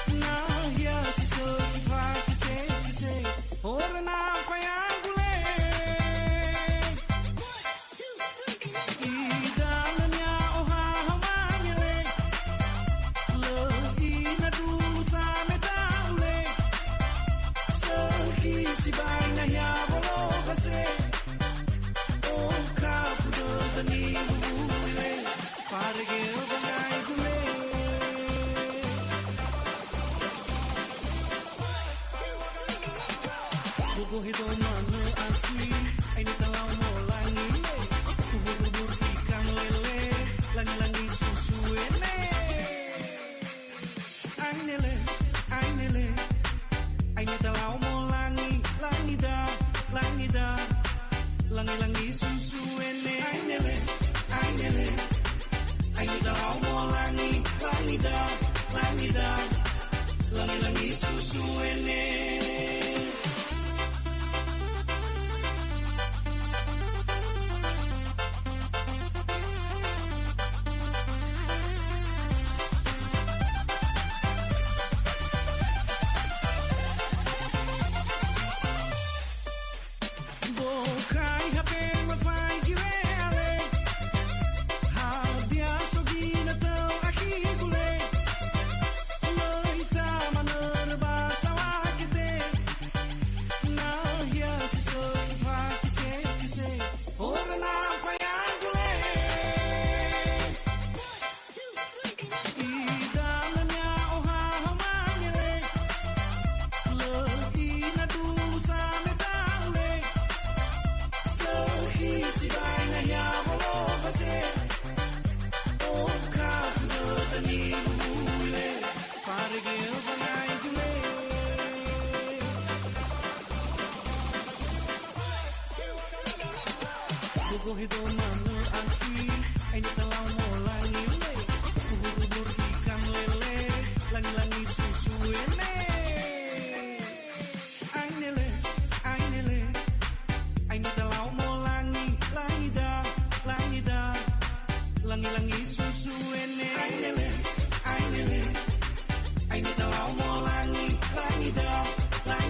Nahia si sökhi fakese-kese, horö na faya gule. Idanönia ohaho mangele, lö ina dulu sameta ule. Sökhi sibai nahia wolofase, okhafu dödö niwuwuile. Farege wangai gule. Bogo hedo manö aki, aine talau molangi. Ubur-ubur ikan lele, langi-langi susu ene. Ainele, ainele, aine talau molangi, langi da, langi da, langi-langi susu ene. Ainele, ainele, aine talau molangi, langi da, langi da, langi-langi susu ene. Bokai hape mafaigi we'ale. Hadia so ginötö akhi gule. Möi tamanörö ba sawa'ö gete. Nahia si sökhi fakese-kese, horö na faya gule. Idanönia ohaho mangele, lö ina dulu sameta ule. Sökhi sibai nahia wolofase, okhafu dödö niwuwuile. Farege wangai gule. Bogo hedo manö akhi, aine talau molangi ule. Ubur-ubur ikan lele, langi-langi susu ene. Ainele, ainele, aine talau molangi, langi da, langi da, langi-langi susu ene. Ainele, ainele, aine talau molangi, langi da, langi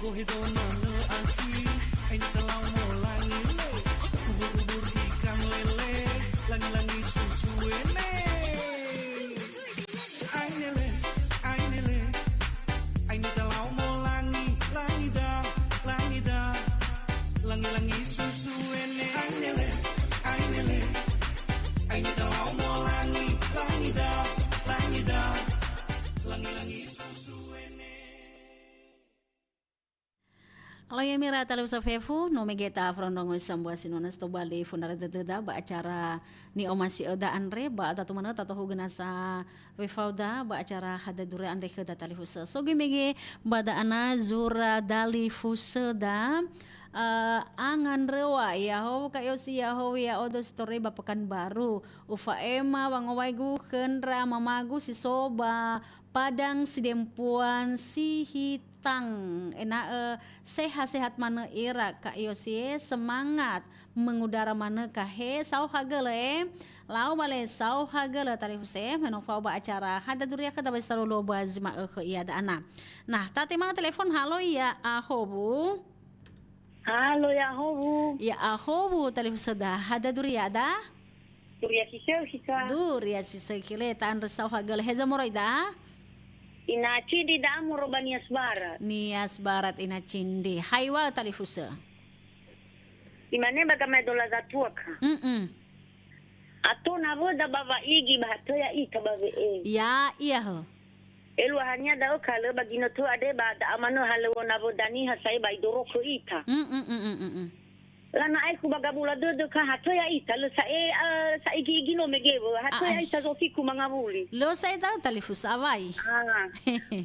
Gohe dona nö aki, aina telau molangi le. Ubur-ubur ikan lele, langi-langi susu ene. Aine le, aine le, aina telau molangi, langi da, langi da, langi-langi susu ene. Aine le, aine le, aina telau molangi, langi da, langi da, langi-langi susu ene. Alo, ya mira talifusö fefu, no mege ta frondrongo sambua sinona sto bali fundara dödöda ba acara ni'omasi'öda andre, ba tatu manö tatohugö nasa wefauda ba acara hada dure andre khöda talifusö. So göi mege ba da'ana zura dalifusöda, eh, angandröwa, ya ho ka yosi ya ho ya odo sitore ba Pekanbaru. Ufa'ema wangowaigu khöndra mamagu si so ba Padang Sidempuan Sihitang, ena'ö sehat-sehat manö ira, Kak Yosie, semangat mengudara manö ka he, saohagölö e, lau bale saohagölö talifusö e, me no fao ba acara hada duria khöda ba si talolo ba zi ma'ökhö ia da'ana. Nah, tate manö telefon, halo ya ahowu. Halo ya ahowu. Ya ahowu talifusöda, hada duria da? Duria si sökhi ka. Duria si sökhi le, ta'andrö saohagölö. Heza moroi da? Ina Cindi da moro ba Nias Barat. Nias Barat ina Cindi. Haiwa talifusö. Imane ba gamaedola zatua ka. Mm-mm. Ato nawöda ba wa'igi ba hatö ya'ita ba we'e. Ya, iya hö. Eluahania da'ö ka lö ba ginötö andre ba da'a manö halöŵö nawöda niha sa'ae ba idorokö ita. Mm, mm, mm, mm, mm, mm. Lana aekhu ba gabula dödö ka hatö ya'ita, lö sa'ae, a, sa'igi-igi no megewö, hatö A'ai. Ya'ita zofiku mangawuli. Lö sa'ae da'ö talifusö awai. Ah.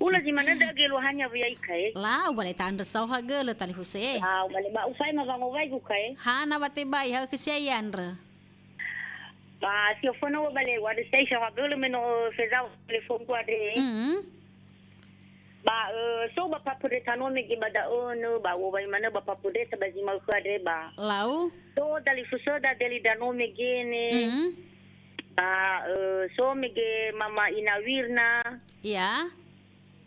Ula zi manö da'ö geluahania wö ya'ika, e. Lau bale ta'andrö saohagölö talifusö e. Lau bale ba ufa'ema wangowaigu ka, e. Hana watebai, ha'ö khösia i'andrö. Ba si oföna ua bale, ua de sei saohagölö me no, ö, fezau telefon gua de. Mm. Ba, ö, so ba papödre tano mege ba da'ö nö, ba u'owai manö ba papödre ta ba zi ma'ökhö andre ba. Lau. So dalifusöda Deli Dano mege ne. Mm. Ba, ö, so mege mama Ina Wirna. Ya.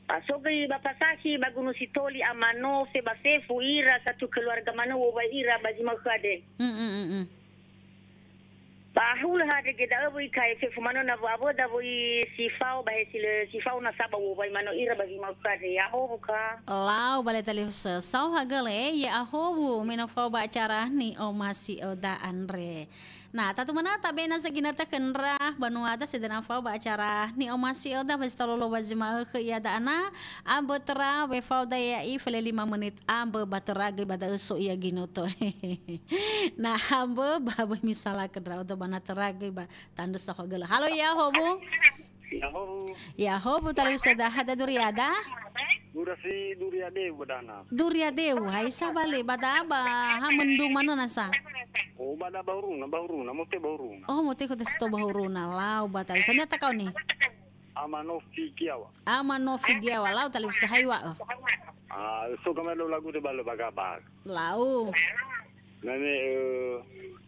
Ba so göi ba Pasakhi, ba Gunung Sitoli, Ama Nofe, ba fefu ira satu keluarga manö u'owai ira ba zi ma'ökhö andre. Mm, mm, mm, mm. Ba hulö hade ge da'ö wöi kae fefu manö na wö awöda wöi si fao ba he si lö si fao nasa ba u'owai manö ira ba zi ma'ökhö andre. Ya'ahowu ka. Lau bale talifusö. Saohagölö e, ya'ahowu me no fao ba acara ni'omasi'öda andre. Na, tatu manö tabe nasa ginötö khö ndra banuada sedena fao ba acara ni'omasi'öda ba si talolo ba zi ma'ökhö ia da'ana, ambö töra wefauda ya'i fele lima menit ambö ba töra göi ba da'ö so ia ginötö. Na ambö ba böi misalakö ndra'odo ba na töra göi ba ta'andrö saohagölö. Halo, ya'ahowu. Ya'ahowu. Ya'ahowu talifusöda, hada duriada? Dura si duriade ba dana. Duriade, hai sa bale ba da ba ha mendung manö nasa. Oh, ba da bahuruna, bahuruna, mote bahuruna. Oh, mote khö ta si to bahuruna, lau ba talifusö. Sania ta kau ni? Ama Nofi Giawa. Ama Nofi Giawa, lau talifusö, haiwa, ö. Ah, so gamaedola gute ba lö ba gabak. Lau. Mane, eh,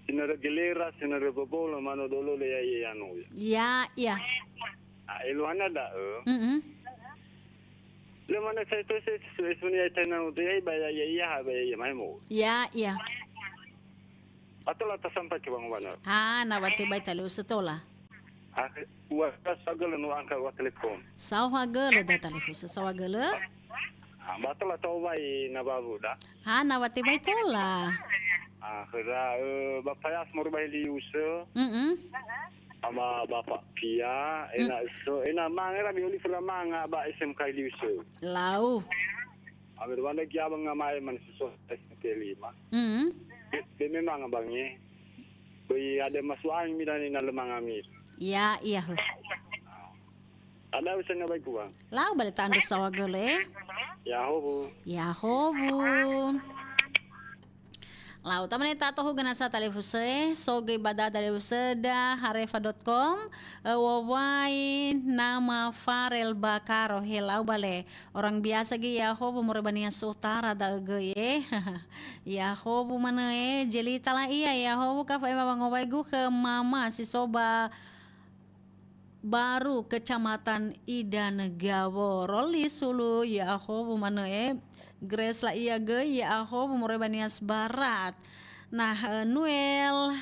sinörö gelera, sinörö bobolo, manö dolo le ya, ya, ya, no, ya. Ya, ya. Ah, eluahania da'ö. Mm-mm. Lö manö sai to se, se, se, se, ya, ya, ya, ya, ba ya, ya, ya, ha, ba ya, ya, maemo. Ya, ya. Atau la tasampai ke bang wana. Ha, na watebai talifusö tola. Ah, ua saohagölö no angkat ua telepon. Saohagölö da talifusö, saohagölö. Ah, ba tola ta'owai na bawu da. Ha, na watebai tola. Ah, khöra, eh, ba payas moro ba heliusö. Mm-mm. Ama Bapak Pia, ena Mm. so, ena manga ra mioli fura manga ba S M K heliusö. Lau. Amir wanda gia ba ngamae man suso S M K lima. Mm. Be, be memang bange. Böi ada masuk angin midane na lemang amir. Ya, iya, ho. Ada usaha nyabai kuang. Lau bale ta'andrö saohagölö e. Ya'ahowu. Ya'ahowu. Lau, tamane tatohugö nasa talifusö e, so göi ba da talifusöda harefa dot com, e, u'owai nama Farel Bakaro, he lau bale. Orang biasa göi ya'ahowu moroi ba Nias Utara da'ö göi e. Ya'ahowu manö e, jelita la'ia, ya'ahowu ka fa'ema wangowaigu khö mama si so ba Baru, Kecamatan Idanö Gawo, Roli Sulu, ya'ahowu manö e, Grace Laia göi, ya'ahowu moroi ba Nias Barat. Nah, eh, Nuel,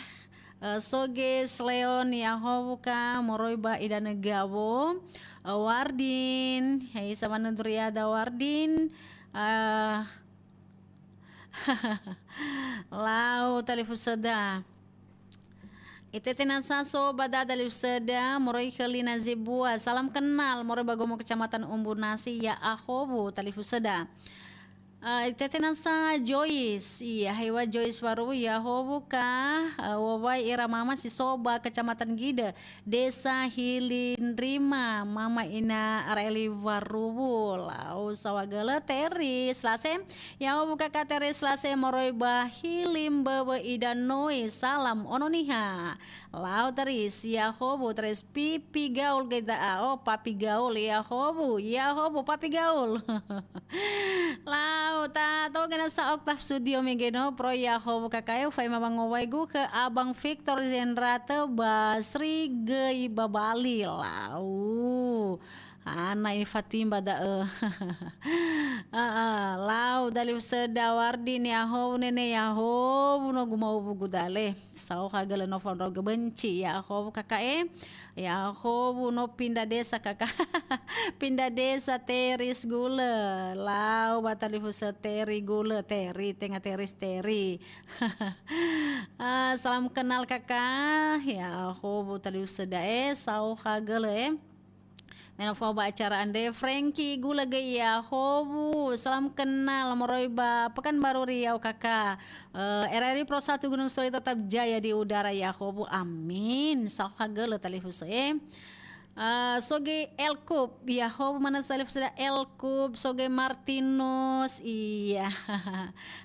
eh, Soge Sleon, ya'ahowu ka moroi ba Idanö Gawo. Eh, Wardin, hei samanö duriada Wardin. Eh, lau talifusöda. Itete nasa so ba dada talifusöda, moroi khö Lina Zebua. Salam kenal, moroi ba Gomo Kecamatan Umbunasi, ya'ahowu talifusöda. Eh, itete nasa Joyce, iya, hewa Joyce Waruwu, ya'ahowu ka, eh, wowai ira mama si so ba Kecamatan Gide, Desa Hilindrima, mama ina Raeli Waruwu, lau saohagölö Teri Selase, ya'ahowu kaka Teri Selase moroi ba Hili Mböwö Idanoi, salam ono niha. Lau Teri, ya'ahowu Teri, Pipi Gaul göi da'a, oh, Papi Gaul, ya'ahowu, ya'ahowu Papi Gaul. Lau, ta toge nasa Oktav Studio mege no, pro ya'ahowu kaka e, ufaema wangowaigu khö Abang Victor Zendrate ba Sri göi ba Bali, lau. Hana ini fatimba da'ö. A'a, lau dalifusöda Wardin, ya'ahowu nene, ya'ahowu no gumauwu gudale. Saohagölö no fondro gebenci, ya'ahowu kaka e. Ya'ahowu no pindah desa kaka. Pindah desa Teri Segulö. Lau ba talifusö Teri Gulö, Teri, tenga Teri Teri. Ah, salam kenal kaka. Ya'ahowu talifusöda e, saohagölö e. Me no fao ba acara andre, Frankie Gulö göi, ya'ahowu, salam kenal moroi ba Pekanbaru Riau kaka. Eh, R R I Pro satu Gunungsitoli tetap jaya di udara, ya'ahowu, amin. Saohagölö talifusö e. Eh, Soge Elkup, ya'ahowu manö talifusöda Elkup, Soge Martinus, iya.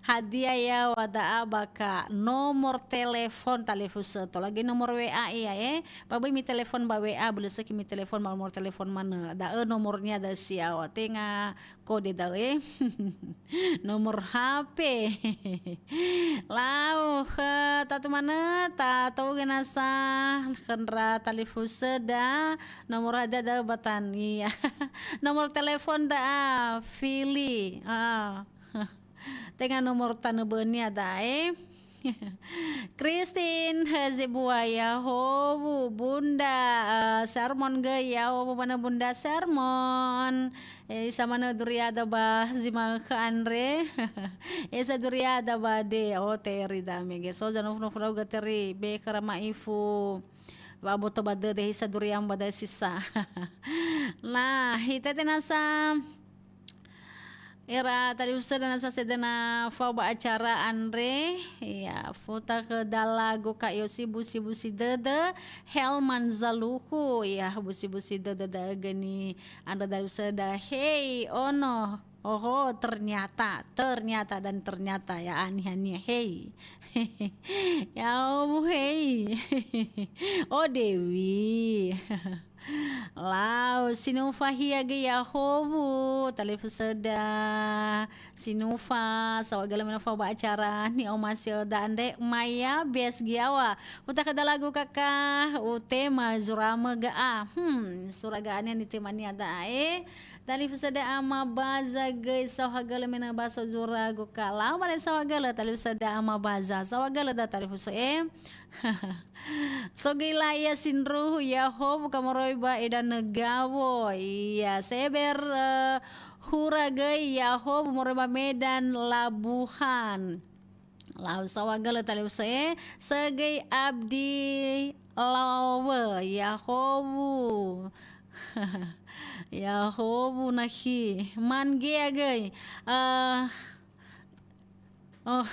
Hadia yaŵa da'a ba ka, nomor telepon talifusö, tola göi nomor W A ia e. Ba böi mitelefon ba W A, bölö sökhi mitelefon ba nomor telepon manö. Da'ö nomornia da'ö si yaŵa, tenga kode da'ö, eh. Nomor H P. Lau, khö, tatu manö, ta toge nasa, khö ndra talifusöda, nomor hadia da'ö ba tania. Nomor telepon da'a, Fili. Ah. Tenga nomor tanö bönia da'a, eh. Christine, he, Zebua, ya'ahowu, Bunda, eh, Sermon göi, ya'ahowu manö Bunda Sermon. Eh, isa manö duriada ba zi ma'ökhö andre. Isa duriada ba de, oh, Teri dame ge. So, zanofu-nofu ndra'ugö Teri, be khöra ma'ifu. Wa'aboto ba dödö, isa duriamu ba da'ö si sa. Nah, itete nasa Ira talifusöda nasa sedena fao ba acara andre, ya, futa khö dalagu Kak Yosi, busi-busi dödö, Helman Zaluhu, ya, busi-busi dödö da'ö göi ni andrö talifusöda, hei, ono, oho, ternyata, ternyata dan ternyata, ya, anihania, hei. Ya'ahowu, hei. O Dewi. Lau, sinufahia göi ya'ahowu, talifusöda, sinufa, saohagölö me no fao ba acara ni'omasi'öda andre, Maya Bes Giawa. Uta khö dalagu kaka, utema zuramö ga'a. Hmm, sura ga'ania nitemania da'a e. Talifusöda Ama Baza göi saohagölö me no ba so zuragu ka. Lau mane saohagölö, talifusöda Ama Baza. Saohagölö da talifusö e. So göi la ia sindruhu, ya'ahowu ka moroi ba Edanö Gawo. Iya, Seber, eh, Hura göi, ya'ahowu moroi ba Medan Labuhan. Lau saohagölö talifusö e, so göi Abdi Lawe, ya'ahowu. Ya'ahowu nakhi. Man gea göi. Eh, oh.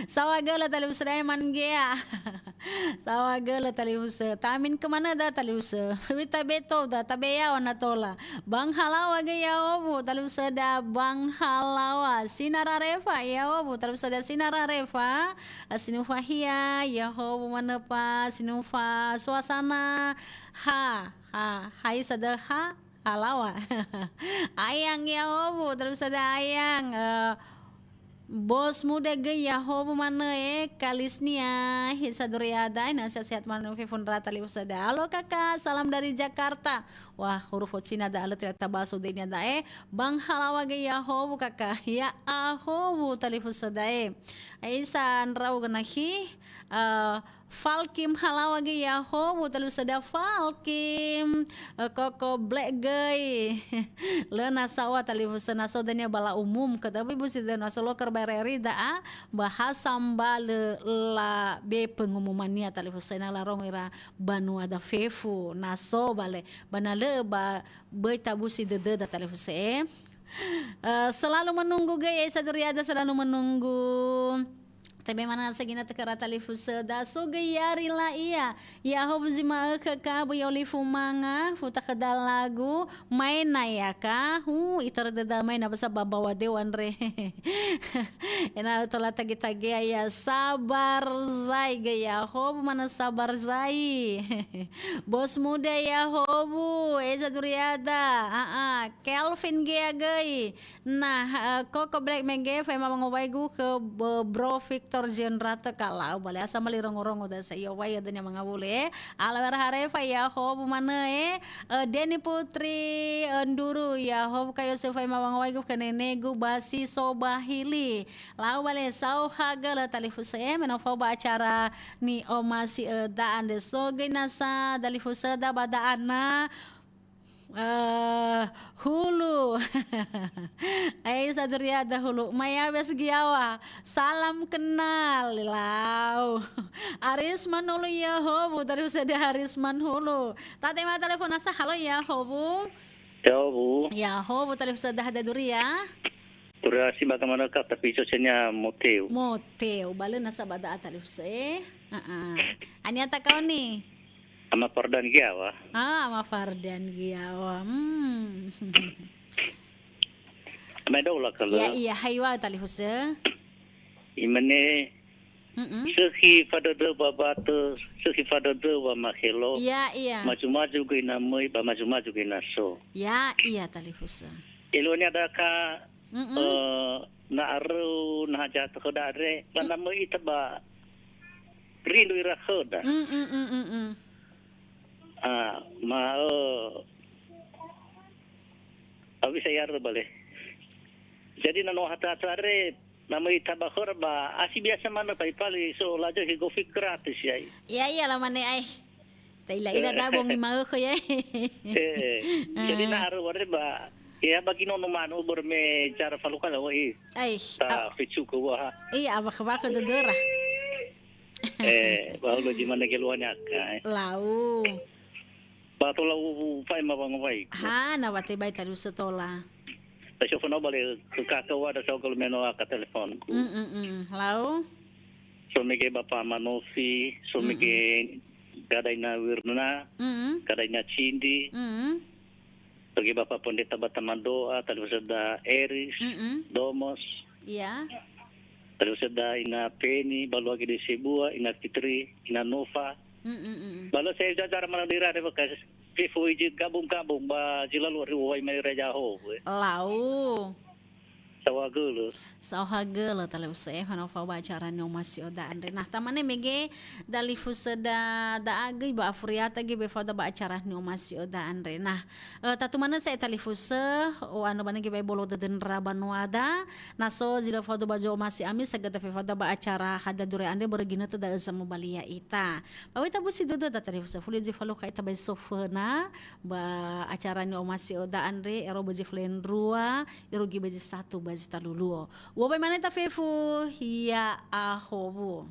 Saohagölö talifusö da'a man gea. Saohagölö talifusö. Tamin kemana da talifusö? Wita beto da, tabe ya'ahowu na tola. Bang Halawa göi ya'ahowu, talifusöda Bang Halawa. Sinara Refa ya'ahowu, talifusöda Sinara Refa. Sinufahia, ya'ahowu manö pa, sinufa suasana. Ha, ha, haisa da ha. Halawa. Ayang ya'ahowu, talifusöda Ayang, eh, Bos muda göi Yahowu manö, e, Kalisnia, he saduriada, e, na sehat-sehat manö fefu ndra talifusöda. Halo Kaka, salam dari Jakarta. Wah, huruf Cina da alö tidak tabaso denia da'e. Bang halawa göi Yahowu Kaka. Ya Ahowu talifusöda, e. Aisa ndrau genahi, eh, Falkim halawa göi Yahowu talifusöda Falkim. Eh, Koko Black göi. Lö nasa ua talifusö, na so dania bala umum, kö tapi busi dania so loker ba R R I da'a, bahasa mbalö la be pengumumania talifusö na larongo ira banua da fefu, na so bale, ba na lö ba böi tabusi dödöda talifusö, e. Eh, selalu menunggu göi, e, saduriada selalu menunggu. Tebe mana sagina tekara talifusöda, so göi yari la ia. Yahowu zi ma'ökhö ka, böi olifu manga, futa khöda lagu, maena ya ka. Hu, itörö döda maena basa ba bawa deu andre. Ena'ö tola tage-tagea ya, sabar zai göi Yahowu manö sabar zai. Bos muda Yahowu, eza duriada. A'a, Kelvin gea göi. Nah, eh, Koko Black mege, faema wangowaigu khö, eh, Bro Victor Jendrato kalau bale asa mali rongo-rongo dasa iyo wai adanya mangawule. Ala wara harefa Yahowu manö, e, eh, Deni Putri, eh, Nduru Yahowu ka Yosef faema wangowaigu khö nenegu basi Sobahili. Lau bale sau hagölö talifusö, e, menofo ba acara ni'omasi'ö da'a andre so göi nasa dalifusöda ba da'ana. Eh, hulu. Ai saduriada hulu. Maya wes giawa. Salam kenal. Lau. Arisman hulu Yahowu. Dari usada Arisman hulu. Tate ma telepon asa. Halo Yahowu. Yahowu. Yahowu telepon sada hada duria. Durasi bagaimana kak tapi cocoknya moteu. Moteu. Bale nasa bada atalifse. Heeh. Ania takaoni. Ama Fardan Giawa. Ah, Ama Fardan Giawa. Hmm. Ama Daula kalau. Ya, iya, haiwa talifuse. Imane. Mm-mm. Sökhi fadödö ba batö, sökhi fadödö ba makhelo. Ya, iya. Maju-maju göi na möi, ba maju-maju göi na so. Ya, iya talifuse. Eluania daka Mm-mm. Eh, na aröu na haja khöda andre, ba na möi ita ba rindu ira khöda. Mm, mm, mm, mm, mm. Ah, ma, eh, awisa iarö bale. Jadi na no hata-hata andre, na möi ita ba khöra ba asi biasa manö pali-pali so lajo hi gofi gratis yai. Iya, iya, lamane ai. Ta'ila-ila da bongi ma'ökhö ya. Eh, jadi na arö ware ba, ya bagi nono manu berme cara faluka la woi. Ai, Ta a- ficu ke wah. Iya, abak-abak dödöra. Eh, ba ulo di mana keluarnya ka. Lau. Ba tola u fai ma bang wai. Ha, na wate bai taru setola. Ta so fana bale ke kaka wa da so kalau meno aka telefonku. Mm, mm, mm. Lau. So mege Bapa Manofi, so Mm-mm. mege Gadaina Wirna, Mm-mm. Gadaina Cindi, Mm-mm. so mege Bapa Pendeta Batamandoa, talifusöda Eris, Mm-mm. Domos, Iya. talifusöda Ina Peni, Baluagi di Sibua, Ina Fitri, Ina Nova. Mm-mm, mm-mm. Balo saya jajar mana dira de bekas. Fifo iji gabung-gabung ba zi lalu ri uwai mai Raja Ho. Lau. Saohagölö. Saohagölö talifusö, eh, fano fao ba acara ni'omasi'ö da'a andre. Nah, tamane mege dalifusöda da'a göi ba afuriata göi be fao da ba acara ni'omasi'ö da'a andre. Nah, eh, tatu manö sa'e talifusö, o ano bane göi ba bolo dödö ndra banuada. Na so zi lö fao da ba zo'omasi ami, sagöda fe fao da ba acara hada dure andre börö ginötö da'ö samobalia ita. Ba weta busi dödöda talifusö, fuli zi falo ka ita ba soföna, ba acara ni'omasi'ö da'a andre, ero ba zi falendrua, Irugi ba zi satu ba zi talu luo. Ua bai maneta fefu, ya ahowu.